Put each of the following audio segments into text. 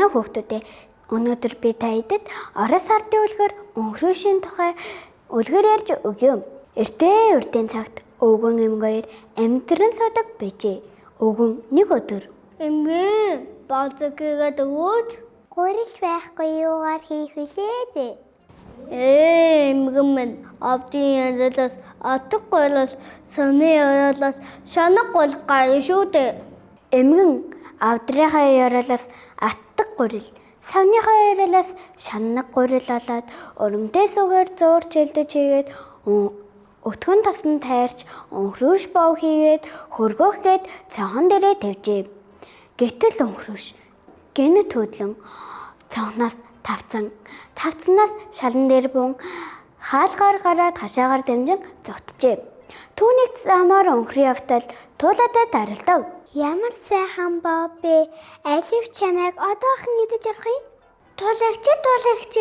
Байцгаана уу хүүхдүүдээ. Өнөөдөр би та хэдэд Орос ардын үлгэр Өнхрүүшийн тухай үлгэр ярьж өгье. Эртээ урдын цагт өвгөн эмэг хоёр амьдран суудаг байжээ. Өвгөн нэг өдөр Эмгэн болцог хийгээд өгөөч. Гурил байхгүй юугаар хийх вүлээ дээ. Эмгэн минь овдын ярилаас атг гурил саны ярилаас шанаг гурил гарна шүү дээ. Эмгэн авдрынхаа ёроолоос аттаг гурил, савныхаа ёроолоос шанаг гурил олоод өрөмтэй сүгээр зуурч элдэж хийгээд өтгөн тосон тайрч өнхрүүш бов хийгээд хөргөх гээд цонхон дээрээ тавьжээ. Гэтэл өнхрүүш гэнэт хөдлөн цонхноос тавцан, тавцанаас шалан дээр бун хаалгаар гараад хашаагаар дамжин зогтжээ. Түүнийг замаар өнхрөн явтал туулаатай даралдав. Ямар сайхан боо бэ? Алив чамайг одоохон идэж орох юм. Тулагч тулагч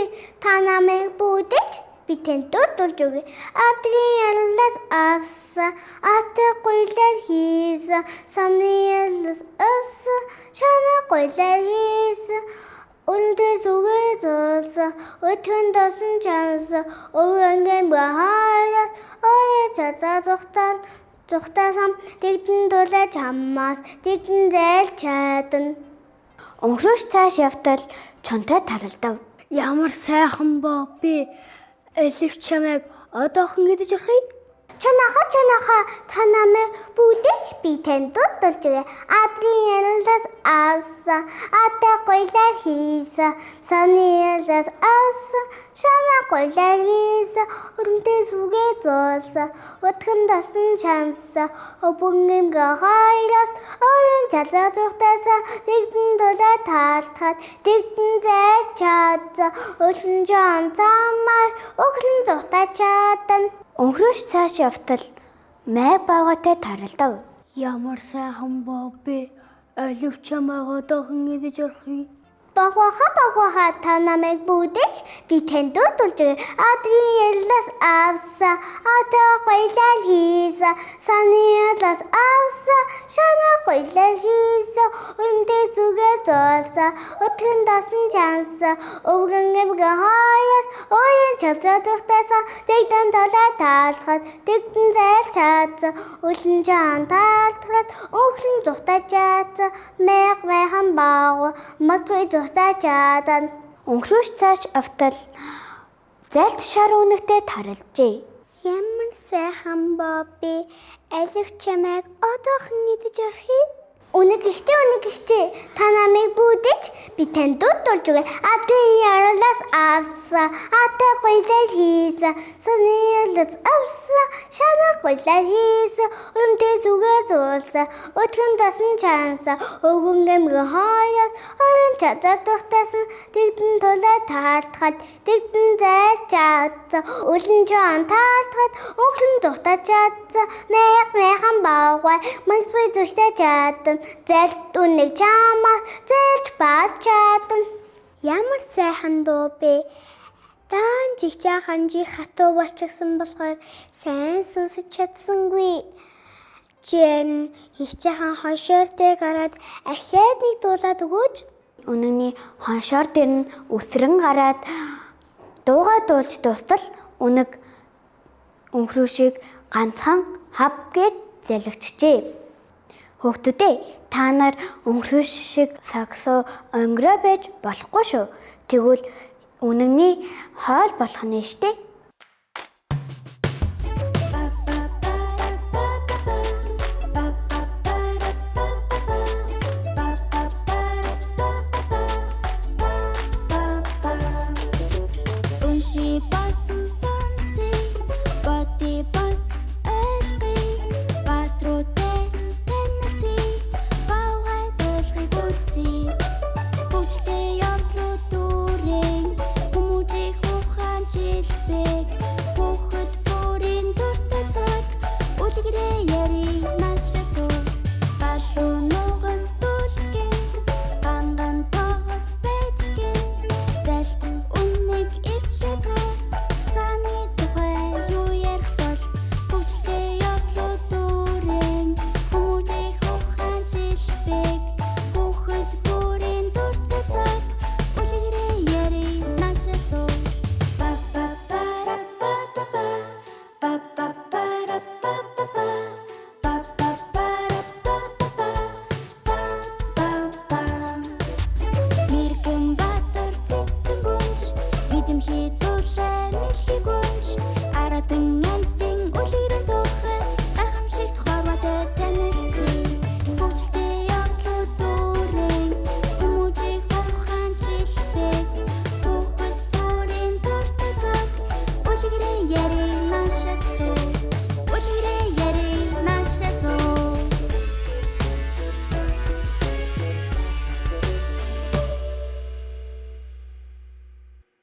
та намайг бүүдэж би танд дуудулж өгье. Адрын яллаас авсан, ат гуйлаар хийсэн, самны яллаас авсан, шана гуйлаар хийсэн. Өндөө зүгээ зулсан, өтгөн досон чансан, өвөнгийн бахаараа өөрөө чадаа зүхтан зүхтаасан тэгдэн тулаа чамаас тэгдэн зайлж чадна. Өнхрөөш цааш явтал чонтой таралдав. Ямар сайхан боо би элэг чамайг одоохон идэж орох юм. Чанаха чанаха та намайг бүлээж би танд дуудулж өгье. Адрын яллаас авсан, ата гуйлаар хийсэн, саны яллаас авсан, шана гуйлаар хийсэн, өрөмтэй сүгээ зуулсан, утган тосон чансан, өвөнгөмгө хоёроос өөрийн чалаа зүхтаасан, тэгдэн тулаа таалтахад, тэгдэн зайж чадсан, өлөн жон цамаар өглөн зүхтаа чадна. Өнхрөөш цааш явтал май бавгаатай таралдав. Ямар сайхан боо би алив чамайг одоохон идэж орох юм. Богоха богоха та намайг бүүдэж би танд дуудулж өгье. Адрын яллаас авсан, ата гуйлаар хийсэн, саны яллаас авсан, шана гуйлаар хийсэн, өрөмтэй сүгээ зуулсан, өтгөн досон чансан, өвгөн эмгэн хоёроос өөрийн чалзаа тухтаасан, тэгдэн тулаа таалахад, тэгдэн зайлж чадсан, өлөн жан таалтахад, өглөн тухтаа чадсан, мэг майхан баав, маггүй тухтаа чадан. Өнхрөөш цааш явтал зайлт шар үнэгтэй таралжээ. Ямар сайхан боо бэ? Алив чамайг одоохон идэж орох юм. Үнэг ихтэй үнэг ихтэй та намайг бүүдэж би танд дуудулж өгье. Адрын яллаас авсан, ата гуйлаар хийсэн, саны яллаас авсан, шана гуйлаар хийсэн, өрөмтэй сүгээ зуулсан, өтгөн тосон чансан, өвгөн гэмгэн хоёроос орон чадаа тухтаасан, тэгдэн тулаа таалтахад, тэгдэн зайлж чадсан, өлөн жон таалтахад, өглөн тухтаа чадсан, мэг майхан баавгай, магсвэ зүхтаа чадна, зайлт үнэг чамаас зайлж бас чадна. Ямар сайхан дуу бэ? Даан жигчаахан жи хатуу болчихсон болохоор сайн сонсож чадсангүй. Жин ихчаахан хоншоор дээр гараад ахиад нэг дуулаад өгөөч. Үнэгний хоншоор дээр нь өсрөн гараад дуугаа дуулж дуустал үнэг өнхрүүшийг ганцхан хав гээд залгичжээ. Хүүхдүүдээ та нар өнхрүүш шиг сагсуу онгороо байж болохгүй шүү. Тэгвэл үнэгний хоол болох нь штэ. Унши болсон сонсъё, боди бас ойлгоё, баатруутай танилцъя, бавгай дуулахыг үзье. Хөгжилтэй явдлууд дүүрэн, хүмүүжих ухаан шилдэг, хүүхэд бүрийн дуртай цаг, үлгэрээ ярий маш асуу. Галуу нугас дуулжгэн, ганган тогос байж гэн, залт үнэг ирж шатгаа. Эмхий.